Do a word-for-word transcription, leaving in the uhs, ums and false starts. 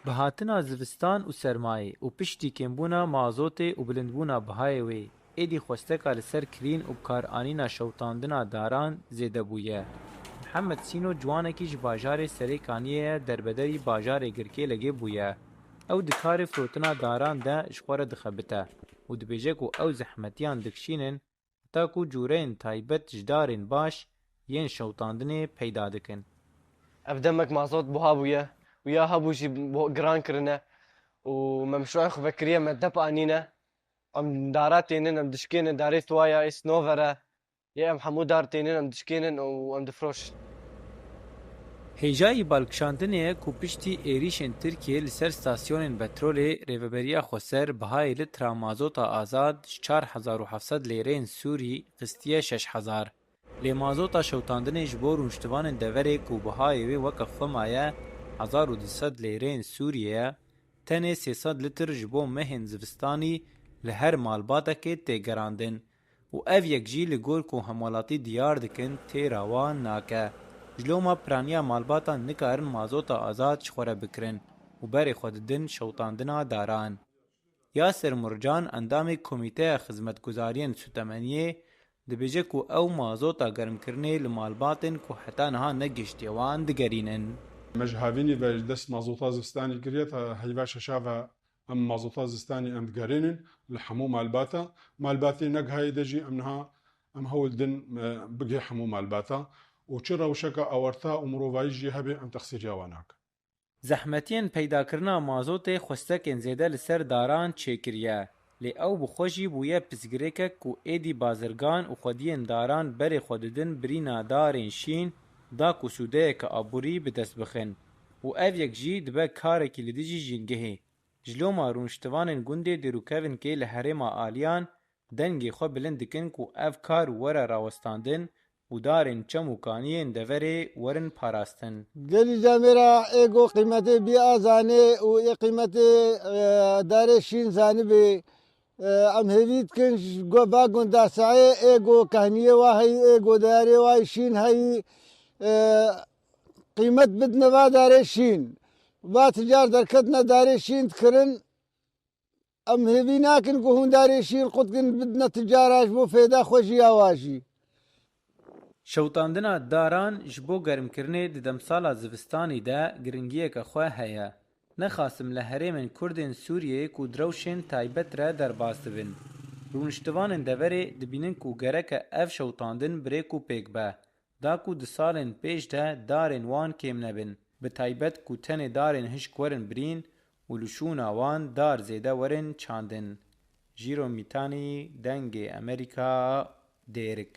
Bihatina zivistan û sermayê û piştî kêmbûna mazotê û bilindbûna bihayê wê, êdî xwesteka li ser kirîn û bikaranîna şewitandina daran zêde bûye. Mihemed Sîno ciwanekî ji bajarê Serê Kaniyê ye, derbederî bajarê Girkêlegê bûye. Ew di karê firotina daran de ji xwe re dixebite û dibêje ku ew zehmetiyan dikişînin, heta ku cûreyên taybet ji darên baş yên şewitandinê peyda dikin. Ev demek mazot buha bûye û ya hebû jî bu-, giran kirine û me mişoyê xwe vekiriye me dep anîne. Em dara tênin, em dişkênin, darê tuwaya ê snovere yê em hemû dar tênin, em dişkênin û em difroşin. Hêjayî balkişandinê ye ku piştî êrîşên Tirkiyê li ser stasyonên petrolê Rêveberiya Xweser bihayê litra mazota azad ji çar hezar û heft sed lêreyên Sûrî xistiye şeş hezar. Lê mazota şewitandinê ji bo rûniştivanên deverê ku bihayê wê weke xwe maye hezar û du sed lêreyên Sûriyê ye, tenê sê sed litr ji bo mehên zivistanî li her malbatekê tê gerandin û ev yek jî li gor ku hemwelatî diyar dikin têra wan nake. Ji loma piraniya malbatan nikarin mazota azad ji xwe re bikirin û berê xwe didin şewitandina daran. Yasir Murcan, endamê Komîteya Xizmetguzariyên Sûtemeniyê, dibêje ku ew mazota germkirinê li malbatên ku heta niha negihiştiye wan digerînin. Me ji havînî ve ji dest mazota zivistanî kiriye, ta heyva şeşa ve em mazota zivistanî em digerînin li hemû malbata. Malbatê negihayê de jî em niha em hewl din, e, bigihê hemû malbata û çi rewşeke awerta û mirovayî jî hebe em texsîriya wan nakin. Zehmetiyên peydakirina mazotê xwestekên zêde li ser daran çêkiriye, lê ew bi xwe jî bûye pirsgirêkek ku êdî bazirgan û xwediyên daran berê xwe didin birîna darên şîn, da ku sûdeyeke aborî bi dest bixin û ev yek jî dibe karekî li dijî jîngehê. Ji loma rûniştivanên gundê Dêrûkevinkê li herêma Aliyan dengê xwe bilind dikin ku ev kar were rawestandin û darên çem û kaniyên deverê werin parastin. Gelî camêra ê go qîmetê bî a zanê û ê qîmetê, e, darê şîn zanibê. E, em hêvî dikin ji go-, va gunda seyê ê go kehniyê wa heyî, ê go darê wa şîn heyî, e, qîmet bidine va darê şîn. Va ticar derketine darê şîn dikirin. Em hêvî nakin ku hûn darê şîn qut kin bidine ticara ji bo fêda xwe jî ya wa jî. Şewitandina daran ji bo germkirinê di demsala zivistanî de giringiyeke xwe heye. Nexasim li herêmên Kurdên Sûriyeyê ku di rewşên taybet re derbas dibin. Rûniştivanên deverê dibînin ku gereke ev şewitandin bi rêk û pêk be. Da ku di salên pêş de darên wan kêm nebin, bi taybet ku tenê darên hişk werin birîn û li şûna wan dar zêde werin çandin. Jîro Mîtanî, Dengê Amerîka, Dêrik.